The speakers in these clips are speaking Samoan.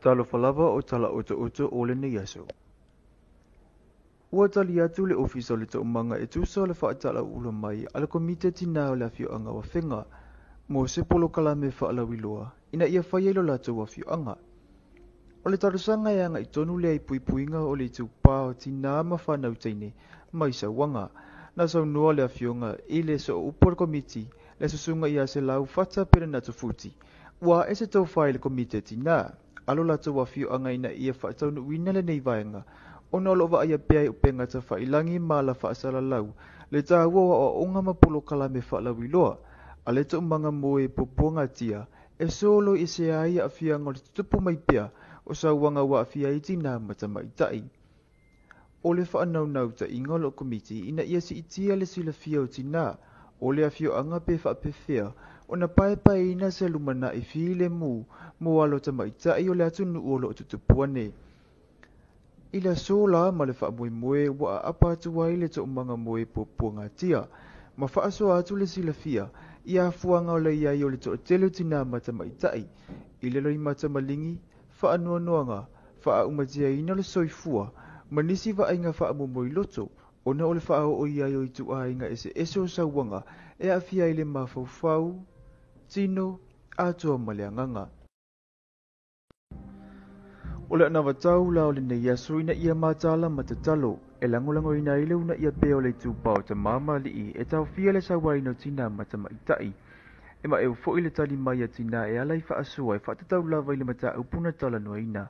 Talofa lava o tala otooto o lenei aso. Ua tali atu le Ofisa o le Toomaga e tusa o le faatalauula mai a le Komiti a Tinā o le Afioaga o Afega mo se polokalame faalauiloa ina ia faia i lo latou afioaga. O le talosaga e agai tonu lea i puipuiga o le itupa o tinā ma fanau teine mai sauaga. Na saunoa le afioga i le sooupu o le Komiti, le Susuga ia Selau Fata Perenato Futi, ua ae se tofa i le Komiti a Tinā a lo latou afioaga ina ia faataunuuina lenei vaega, ona o lo o vaaia pea i upega tafailagi ma ala faasalalau le taua o aoaoga ma polokalame faalauiloa a le toomaga mo e puapuagatia e soloiesea ai aafiaga o le tutupu mai pea o sauaga ua aafia ai tinā ma tamaitai. O le faanaunautaiga o lou komiti ina ia siitia le silafia o tinā o le afioaga pe faapefea ona paepaeina se lumanai filemu mo alo tamaitai o le atunuu o lo o tutupu ane. I le aso la ma le faamoemoe ua aapa atu ai le toomaga mo e puapuagatia ma faasoa atu le silafia i afuaga o le i ai o le toatele o tinā ma tamaitai i le loimata maligi, faanoanoaga, faaumatiaina o le soifua ma nisi vaaiga faamomoiloto ona o le faaoo i ai o ituaiga eseese o sauaga e aafia ai le mafaufau, tino, atoa ma le agaga. O le anavatau la o lenei aso ina ia mataala ma tatalo e lagolagoina ai le uunaia pea o le itupa o tamā ma alii e taofia le sauaina o tinā ma tamaitai. E maeu foi le tali mai a tinā e ala i faasoa e faatatau lava i le mataupu na talanoaina.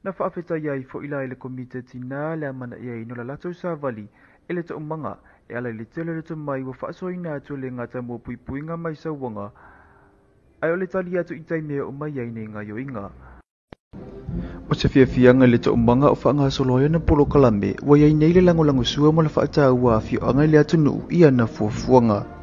Na faafetaia ai foi la e le Komiti a Tinā le amanaiaina o le latou savali e le toomaga e ala i le tele o le tomai ua faasoaina atu e le gata mo puipuiga mai sauaga ae o le tali atu i taimi e oo mai ai nei gaoioiga. O se fiafiaga i le toomaga o faagasolo ai ona polokalame ua i ai nei le lagolagosua ma le faataua a afioaga i le atunuu i ana fuafuaga.